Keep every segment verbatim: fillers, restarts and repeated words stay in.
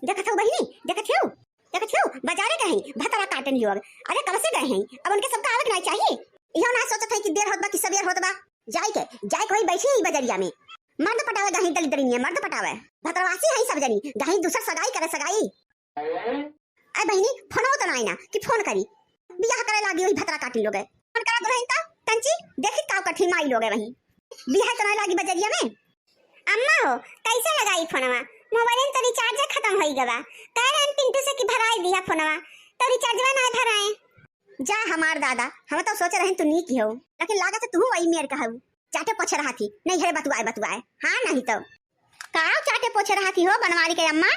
देखत हऊ बहिनी, देखत हऊ, देखत हऊ, बजारे गए हैं भतरा काटिन लोग। अरे कब से गए हैं, अब उनके सबका आवे के नाई चाहिए। इहो ना सोचत है कि देर होत बा कि सबेर होत बा। जाए के, जाए के वही बैठी है बजरिया में। मर्द पटावे गए हैं दलिद्रिनिया, मर्द पटावे। भतरवासी है सब जनी, गए हैं दूसर सगाई करे सगाई। अरे बहिनी, फोनो तो नाई ना कि फोन करी, बियाह करे लागी वही भतरा काटिन लोग। फोन करा दुल्हन का, कंची, देखी का कठी माई लोग है वही। बियाह तो नाई लागी बजरिया में। अम्मा हो, कैसे लगाई फोनवा? मोबाइल में तो रिचार्ज खत्म होई गवा। कह रहन पिंटू से कि भराई दिया फोनवा, तो रिचार्जवा ना भराए। जा हमार दादा, हम तो सोच रहन तू नीक हो, लेकिन लागत है तू वही मेर का हऊ। चाटे पोछे रहा थी, नहीं है बतुआए बतुआए। हाँ नहीं तो। का चाटे पोछे रहा थी हो बनवारी के अम्मा?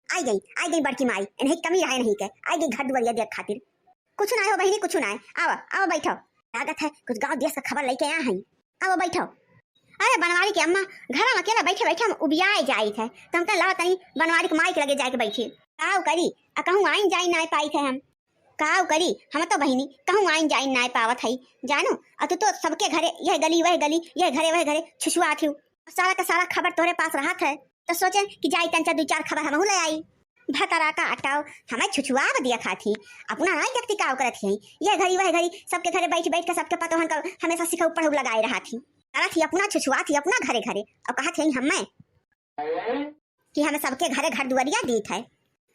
आई गई, आई गई बड़की माई, इन्हें कमी रहे नहीं के, आई गई घर दुआरिया देख खातिर। कुछ ना हो बहिनी, कुछ ना। आवा, आवा बैठो। लागत है कुछ गाँव देश का खबर लेके आया है। आवा बैठो। अरे बनवारी के अम्मा, घर में अकेला बैठे बैठे हम उबियाए जाइत है, तो हम कह लावा तनी बनवारी के माई के लगे जाए के बैठे। काव करी, आ कहूँ आइन जाइन ना पाई थे हम। काव करी, हम तो बहिनी कहूँ आइन जाइन ना पावत है, जानू। आ तू तो सबके घरे यह गली वह गली, यह घरे वह घरे छुछुआत हूँ। सारा का सारा खबर तोहरे पास रहत है, तो सोचे कि जाई तंचा दू चार खबर हमहू ले आई। भतरा काटो, हमें छुछुआव दिया खाती, अपना नाई देखती काव करत ही। यह घड़ी वह घड़ी सबके घरे बैठ बैठ के सबके पतोहन का हमेशा सिखऊ पढ़ऊ लगाए रहा थी। करत ही अपना छुछुआ थी अपना घरे घरे, और कहा थी हमें कि हमें सबके घरे घर दुआरिया दीत है।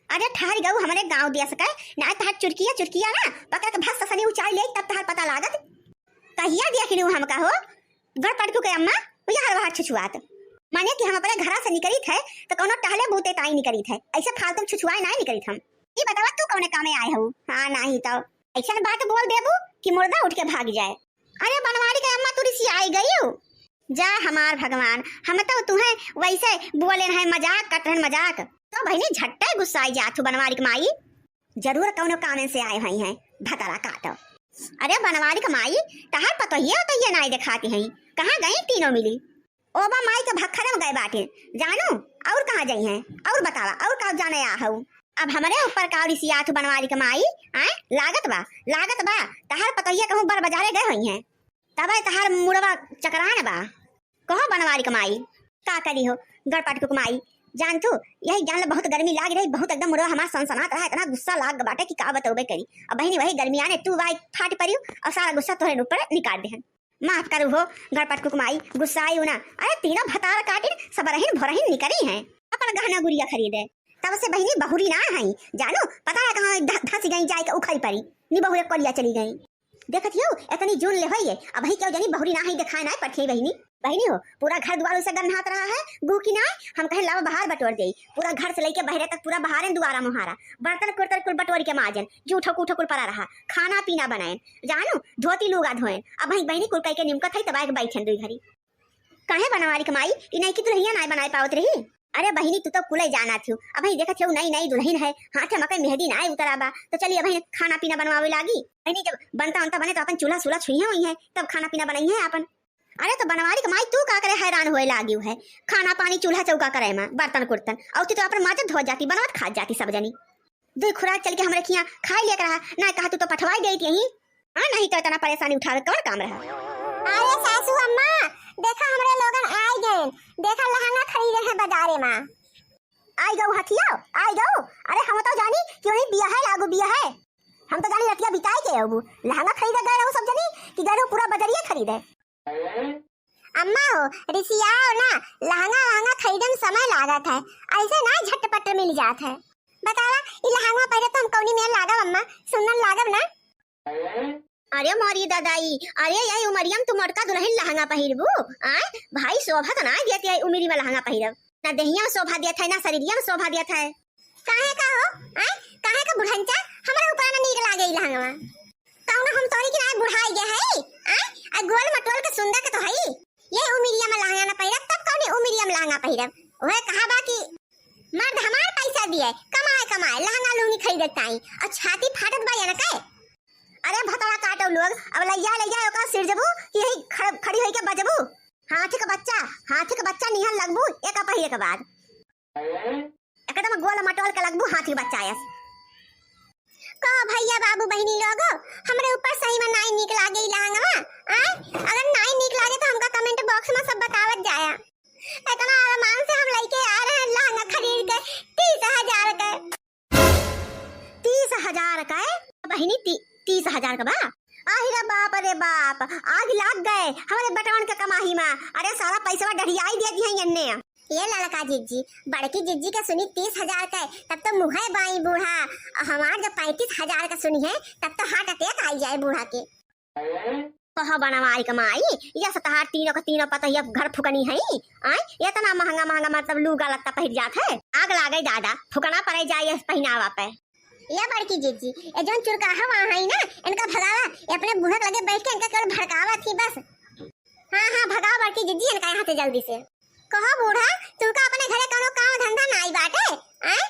अरे ठहर गऊ हमरे गाँव दिया सके, ना तहार चुरकिया चुरकिया ना पकड़ के भस सनी उचाई ले तब तहार पता लागत। कहिया दिया कि हमका हो? गड़ पटकू के अम्मा, वो यार बाहर छुछुआत। माने कि हम अपने घरा से निकलित है, तो कौनो टहले बूते ताई निकलित है, ऐसे फालतू छुछुआए ना निकलित हम। ये बतावा तू कौने कामे आए हो? हाँ, नहीं तो ऐसन बात बोल देबू कि मुर्दा उठ के भाग जाए। अरे बनवारी के अम्मा, तू रिसी आई गई हो? जा हमार भगवान, हम तो तुम्हें वैसे बोले रहे, मजाक करत रहन, मजाक। तो बहिनी झट्टे गुस्साई जात हो बनवारी के माई। जरूर कौनो कामन से आए हुई हैं, भतरा काटो। अरे बनवारी के माई, तहार पतोहिए उतोहिए नाई देखाती हैं, कहाँ गई तीनों मिली? ओबा माई के भखरे में गए बाटे, जानू, और कहाँ जाई हैं? और बतावा, और का जाने आ हऊ? अब हमरे ऊपर का रिसियात बनवारी के माई, आए? लागत बा, लागत बा, तहार पतोहिए कहूँ बर बाजारे गए हुई हैं, तबे तहार मुड़वा चकरान बा। कहो बनवारी के माई, का करी हो, गड़पटकुक माई, जान तू, यही जान ले बहुत गर्मी लाग रही, बहुत एकदम मुड़वा हमार सनसनात रहा, इतना गुस्सा लाग बाटे कि का बतौबे करी। अब बहिनी वही गर्मी आने तू वाई फाट परियो और सारा गुस्सा तोहरे ऊपर निकाल देहन। माफ करू हो गड़पटकुक माई, गुस्साई ना। अरे तीनों भतार काटिन, सब रहिन भोरहिन निकरी हैं, अपन गहना गुड़िया खरीदे। तब से बहिनी बहुरी ना है, जानो, पता है कहाँ ध-, धंस गई, जाए के उखड़ी पड़ी, नी बहुरे कोलिया चली गई। देखत हियो, इतनी जून ले होइए, अबही केहू जनी बहुरी ना है, देखाए ना पठिए बहिनी। बहिनी हो, पूरा घर दुआर उसे गन्हात रहा है, गू की ना, हम कहे लावा बाहर बटोर देई। पूरा घर से लेके बहरे तक पूरा बहारेन दुआरा मुहारा, बर्तन कुर्तन कुल बटोर के माजन, जूठो कूठो कुल पड़ा रहा, खाना पीना बनाएन, जानू, धोती लुगा धोएन। अबही बहिनी कुल कह के निमकत है, तबाय के बैठेन दुई घड़ी। काहे बनवारी के माई, ई नई की दुल्हनिया नाय बनाए पावत रही? अरे बहिनी, तू तो कुले जाना थियो। अबही देखत हो, नई नई दुल्हन है, हाथे मकई मेहंदी नाय उतरा बा, तो चली अबही खाना पीना बनवावे लागी। बहिनी, जब बनता उनता बने तो अपन चूल्हा सूल्हा छुइहे हुई है, तब खाना पीना बनाई है अपन। अरे तो बनवारी के माई, तू का करे हैरान होए लागी है? खाना पानी चूल्हा चौका करे में, बर्तन कुर्तन, और तू तो अपन माजत धोत जाती, बनवत खात जाती सब जनी। दुई खुराक चल के हमरे खिया खाई लेके रहा, ना कहा तू तो पठवाई देत यही। हाँ, नहीं तो इतना परेशानी उठावे कौन काम रहा? अरे सासू अम्मा, देखा हमरे लोगन आई गए, देखा लहंगा खरीदे हैं बाजारे में। आई गऊ हथिया, आई गऊ। अरे हम तो जानी कि वही बिया है, लागू बिया है। हम तो जानी रतिया बिताए के अबू लहंगा खरीदे गए रहू सब जनी कि गए रहू पूरा बजरिया खरीदे। अम्मा हो, रिसियाओ ना, लहंगा वहंगा खरीदे में समय लागत है, ऐसे ना झटपट मिल जात है। बतावा, ई लहंगा पहिरे तो हम कौनी मेर लागब अम्मा, सुंदर लागब ना? अरे मोरी दादाई, अरे यही उमरिया में तू मोटका दुल्हन लहंगा पहिरबू? आय भाई, शोभा तो ना देत है उमिरी में लहंगा पहिरब, ना देहिया में शोभा देत है, ना शरीरिया में शोभा देत है। काहे का हो? आय, काहे का बुढ़ंचा, हमरा ऊपर ना नीक लागे ई लहंगवा। कौनो हम तोरी की ना बुढ़ाई गए है? आय, आ गोल मटोल के सुंदर के तो है। ये उमिरिया में लहंगा ना पहिरब, तब कौनी उमिरिया में लहंगा पहिरब? वह कहा बा कि मर्द हमार पैसा दिए, कमाए कमाए लहंगा लुंगी खरीदे ताई, और छाती फाटत बा या ना के? अरे भतरा काटो लोग, अब लैया लैया ओकरा सिरजबू कि यही खड़-, खड़ी होई के बजबू? हाथी के बच्चा, हाथी के बच्चा निहन लगबू एक पहिरे के बाद। एकदम गोल मटोल के लगबू हाथी के बच्चा अस। का भैया बाबू बहिनी लोगो, हमरे ऊपर सही में नाई नीक लागे ई लहंगवा? आय, अगर नाई नीक लागे तो हमका comment box में सब बतावत जाया। इतना अरमान से हम लइके आए रहे लहंगा खरीद के, तीस हजार के। तीस हजार का है बहिनी, ती-, तीस हजार का बा? आहि रे बाप रे बाप, आग लाग गए हमरे बेटवन के कमाही मा। अरे सारा पैसवा डढ़ियाई दे दिहैं एन्ने। ये ललका जिज्जी, बड़की जिज्जी के सुनी तीस हजार के, तब तो मुँहे बाई बूढ़ा। हमार जब पैंतीस हजार के सुनी है, तब तो heart attack आई जाए बूढ़ा के। कहो बनवारी के माई, ये से तहार तीनों के तीनों पतोहिया घर फुकनी है। आय, इतना महंगा महंगा मतलब लूगा लत्ता पहिर जात है, आग लागे दादा, फुकना पड़े जाए ये पहिनावा पे। ये बड़की जिज्जी, ये जौन चुरकाहा वहाँ है ना, इनका भगावा, ये अपने बूढ़ा के लगे बैठ के इनका केवल भड़कावा थी बस। हाँ, हाँ, भगाओ बड़की जिज्जी इनका यहाँ से जल्दी से। कहो बूढ़ा, तुमका अपने घरे कौनो काम धंधा नाई बाटे, आय?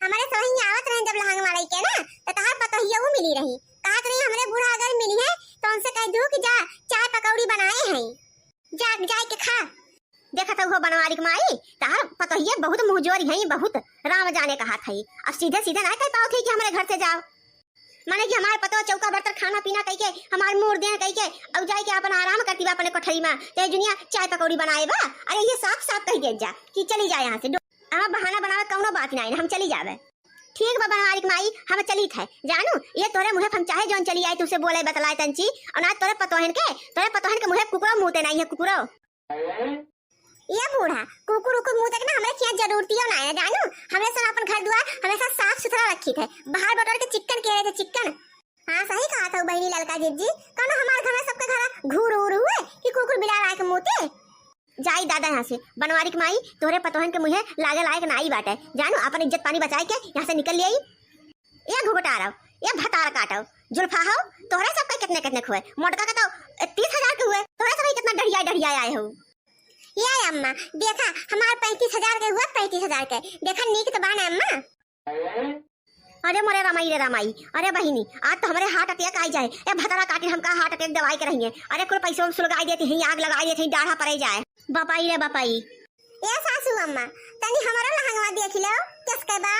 हमारे सवही आवत रहे जब लहंगवा लइके ना, तो तहार पतोहिया वो मिली रही। कहत रही, "हमरे बूढ़ा अगर मिली है, तो उनसे कह दू कि जा, चाय पकौड़ी बनाए हैं, जा, जाए के खा।" देखत हो बनवारी के माई, तहार पतोहिया बहुत मुँहजोरी है, बहुत राम जाने कहत है। अब सीधे सीधे ना कह पावत है कि हमरे घर से जाओ। माने कि हमार पतोह चौका बर्तन खाना पीना कइके हमार मूड़ देह कइके अब जाइके अपन आराम करती बा अपने कोठरी मा, ते जुनिया चाय पकौड़ी बनाए बा। अरे ये साफ साफ कह दे जा कि चली जाए यहाँ से। डो-, अब बहाना बनावे कौनो बात नहीं, हम चली जावे। ठीक बा बनवारी के माई, हम चली थे जानू, ये तोरे मुँहे हम चाहे जौन चली आए तुमसे बोले बतलाए तंची, और ना तोरे पतोहन के, तोरे पतोहन के मुँहे कुकुरो मुँहते नहीं है कुकुरो। ये बूढ़ा, कुकुर उकुर मुँह तक ना हमरे खिया जरूरतियो ना है जानू। हमरे सब अपन घर दुआर हमेशा साफ सुथरा रखी थे, बाहर बटोर के चिक्कन के रहे थे चिक्कन। हाँ सही कहत हौ बहिनी ललका जिज्जी, कौनो हमार घर में सबके घर घूर उर हुए कि कुकुर बिलार आए के मुँहते। जाई दादा यहाँ से, बनवारी के माई तोहरे पतोहन के मुँहे लागे लायक नाई बाटे जानू, अपन इज्जत पानी बचाए के यहाँ से निकल ले। ये घुघटारव, ये भतार काटव, जुल्फा हौ, तोहरे सबके कितने कितने के हुए, मोटका के तो तीस हजार के हुए, तोहरे सब कितना डढ़िया डढ़िया आए हो। ये अम्मा, देखा, हमार पैंतीस हजार के हुआ, पैंतीस हजार के। देखा, नीक तो बा ना अम्मा? अरे मोरे रामाई रे रामाई, अरे बहिनी, आज तो हमरे heart attack आई जाए। ए भतरा काटी, हमका heart attack दवाई के रहिए। अरे कुल पैसों में सुलगाई देती हैं, आग लगाई देती हैं, डाढ़ा पड़े जाए। बापाई रे बापाई। ए सासू अम्मा, तनी हमारा लहंगवा देख लो, किसके बा?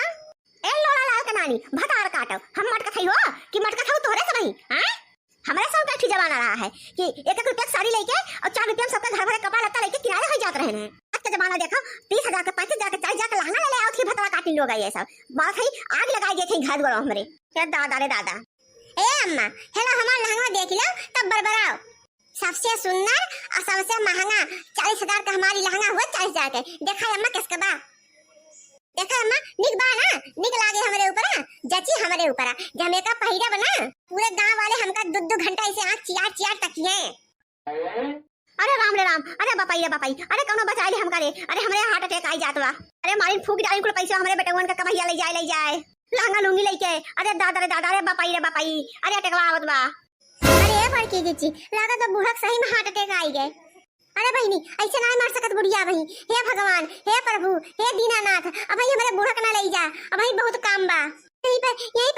ए लोड़ा लाल के नानी, भतार काटो, हम मटकत हई हो कि मटकत हऊ तोहरे से नहीं, हैं? हमरे सब का एक ठे जमाना रहा है कि एक एक रुपया के साड़ी लेके और चार रुपया में सबका घर भरे कपड़ा लत्ता लेके किनारे हो जात रहे हैं। आज का जमाना देखो, तीस हजार के, पैंतीस हजार के, चालीस हजार के लहंगा ले ले आओ थी भतवा काटी लोग ये सब। बात है, आग लगाई दिए थे घर द्वार हमरे। क्या दादा रे दादा। ए अम्मा, हेलो हमार लहंगा देख लो, तब बरबराओ। सबसे सुंदर और सबसे महंगा चालीस हजार का हमारी लहंगा हुआ, चालीस हजार के। देखा अम्मा किसका बा? देखा अम्मा, निक बा ना? निक लागे हमरे ऊपर, जची हमरे ऊपर। जब हम एका पहिरब ना, पूरे गांव वाले हमका दो दो घंटा ऐसे आँख चियार चियार तकिए। अरे राम रे राम, अरे बापाई रे बापाई, अरे कौनो बचाई ले हमका रे, अरे हमरे heart attack आई जात बा। अरे मारिन फूंक डालिन कुल पैसा हमरे बेटवन का कमैया ले जाए, ले जाए। लहंगा लुंगी लेके, अरे दादा रे दादा, अरे बापाई रे बापाई, अरे अटकवा आवत बा। अरे बड़की जिज्जी, लागत बा बूढ़ा के सही में heart attack आई गए। अरे बहिनी, ऐसे ना मार सकत बुढ़िया बहिनी। हे भगवान, हे प्रभु, हे दीनानाथ, अबही हमरे बूढ़ा के ना लई जा, अबही बहुत काम बा। यहीं पर, यहीं